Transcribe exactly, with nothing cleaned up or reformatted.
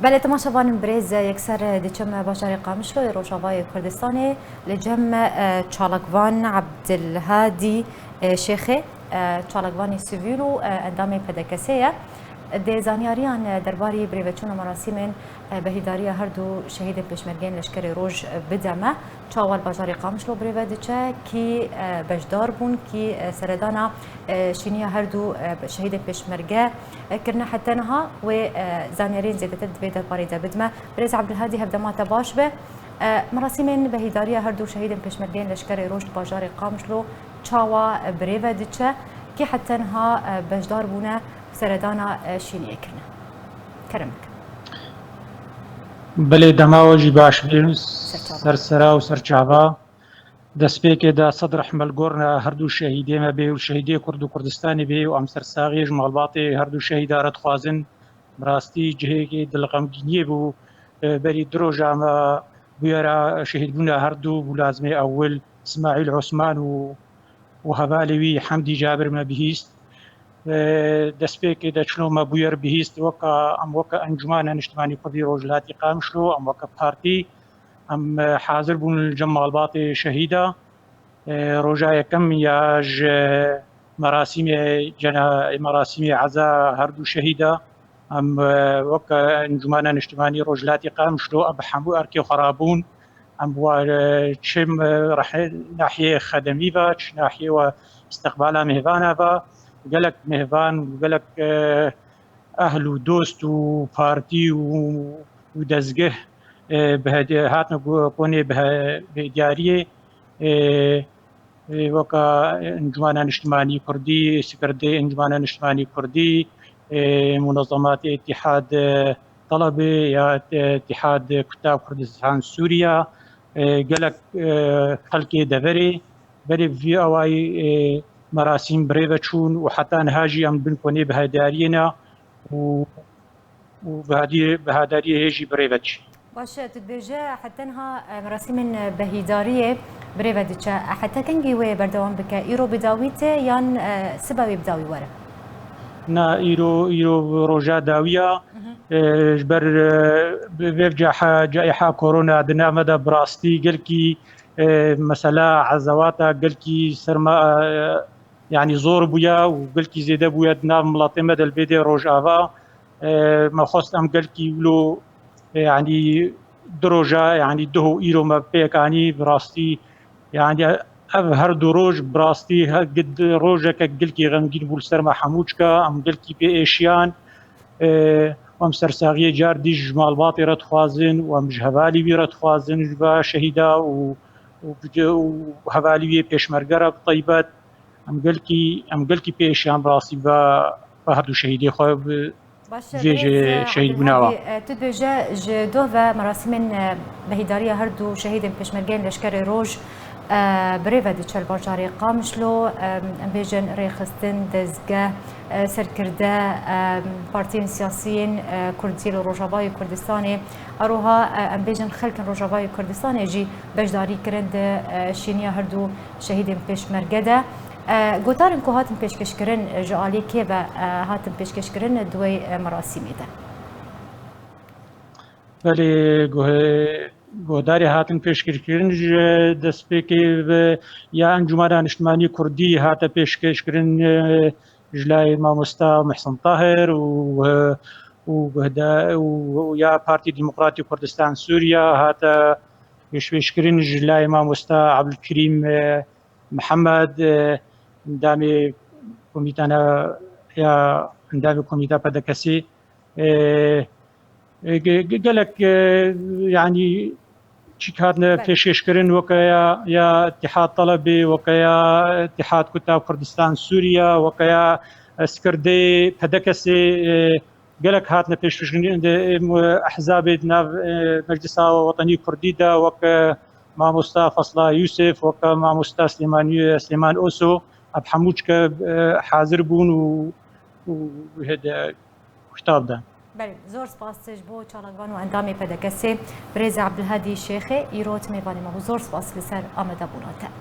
Belê, temaşevanên birêz, yekser diçim bajarê Qamişlo yê Rojavayê Kurdistanê, li cem me, e, çalakvan Ebdilhadî, e, Şêxê, e, çalakvanê sivîl û, e, endamê P D K S'ê ye. Dê zanyariyan, e, derbarî birêveçûna merasîmên, e, behîdariya her du şehîdên pêşmergeyên Leşkerê Roj, e, bide me. Çawa li bajarê Qamişlo birêve diçe, kî, e, beşdar bûn, kî, e, seredana, e, şîniya her du, e, şehîdên pêşmerge, e, kirine heta niha, wê, e, zanyariyên zêdetir di vê derbarê de bidime. Birêz Ebdilhadî, hevdema te baş be. E, merasîmên behîdariya her du şehîdên pêşmergeyên Leşkerê Roj di bajarê Qamişlo çawa, e, birêve diçe, kî heta niha, e, beşdar bûne, seredana, e, şîniyê kirine? Kerem bike. Belê, dema we jî baş be. Ser çava. Ser sera û ser çava. Destpêkê de sed rehme li gor her du şehîdê me bê û şehîdê Kurd û Kurdistanê bê û em sersaxiyê ji malbatê her du şehîda re dixwazin. Bi rastî cihekî dilxemgîniyê bû. E, berî du roja me bûyera şehîdbûna her du bû lazimê ewil Îsmaîl Osman û, û hevalê wî Hemdî Cabir me bihîst. E, destpêkê de çilo me bûyer bihîst, weke em weke Encûmena Niştimanî Kurdî Rojhilatî Qamişlo, em weke partî, em, e, hazir bûn li cem malbatê şehîda. E, roja yekem ya ji merasîmê cena-, merasîmê eza her du şehîda, em, e, weke Encûmena Niştimanî Rojhilatî Qamişlo, em bi hemû erkê xwe rabûn. Em wa, e, çi, e, reh-, nahiyê xedemî ve, çi nahiyê we istiqbala mêvana ve, gelek mêvan û gelek, e, ehl û dost û partî û, û dezgeh, e, bi hedi-, hatine gu-, konê bi he-, bi diyariyê, e, e, weka Encûmena Niştimanî Kurdî, Sikirdê Encûmena Niştimanî Kurdî, e, Munezematê Îtîhad, e, Telebê ya, e, Îtîhad Kutab Kurdistan Sûriya, e, gelek, e, xelkê deverê berê vî awayî, e, merasîm birêve çûn û heta niha jî em bin konê bi hediariyê ne û û bi hedî-, bi hedariyê hê jî birêve diçin. Baş e, tu dibêje heta niha, e, merasîmên behîdariyê birêve diçe. E, heta kengî wê berdewam bike? Îro bi dawî tê yan, e, sibe wê bi dawî were? Na, îro, îro roja dawî ya. Mhm. E, ji ber, e, bi-, vê caha, caîha korona di nav me de bi rastî gelkî, e, mesela ezewata gelkî ser me, e, yanî zor bûye û gelkî zêde bûye di nav miletê me de li vê dê Rojava. E, me xwest em gelkî wilo, e, yanî du roja, yanî duh û îro me pêk anî, bi rastî, yanî ev her du roj bi rastî he-, gid-, rojeke gelkî xemgîn bû li ser me hemû çika, em gelkî pê êşiyan, e, em sersaxiyê car dî ji malbatê re dixwazin û em ji hevalî wî re dixwazin, ji va şehîda û, û bi-, û hevalî wî pêşmerge re bi taybet. Em gelkî, em gelkî pêşiyan bi rastî ve, ve her du şehîdê xwe bi Baş e, vê birêz, jê e, şehîd bûna wa. Abdulhadî, e, tu dibêje ji doh ve merasîmên, e, behîdariya her du şehîdên pêşmergeyên Leşkerê Roj, e, birêve diçe li bajarê Qamişlo, e, em bêjin rêxistin, dezgeh, e, serkirde, e, partiyên siyasiyên, e, Kurdî li Rojavayê Kurdistanê, aroha, e, em bêjin xelkên Rojavayê Kurdistanê jî beşdarî kirin di, e, şîniya her du şehîdên pêşmerge de. E, gotarên ku hatin pêşkêşkirin ji aliyê kê ve, e, hatin pêşkêşkirin di wê, e, merasîmê de? Belê, guh-, guhdarê hatin pêşkêşkirin ji destpêkê ve ya Encûmena Niştimanî Kurdî hate pêşkêşkirin, e, ji layê mamosta Mihsin Tahir û, e, û guhda-, û, û ya Partî Demokratî Kurdistan Sûriya hate pêşkêşkirin ji layê mamosta Ebdulkerîm, e, Mihemed, e, endamê komîta ne-, ya endamê komîta P D K S'ê, e, e, ge-, ge-, gelek, e, yanî çîk hatine Belê. pêşkêşkirin weke ya, ya Îtîhad Telebê, weke ya Îtîhad Kutab Kurdistan Sûriya, weke ya, e, Sikirdê P D K S'ê, e, gelek hatine pêşkêşkirin, êndî, em, ehzabê di nav, e, Meclisa Wetenî Kurdî de, weke mamosta Fesla Yûsif, weke mamosta Silêman Yû-, Silêman Oso, ev hemû çike, e, hazir bûn û, û hede kutab de. Belê, zor spas ji bo çalakvan û endamê P D K S'ê, birêz Ebdulhadî Şêxê, îro tu mêvanê me bû. Zor spas li ser amadebûna te.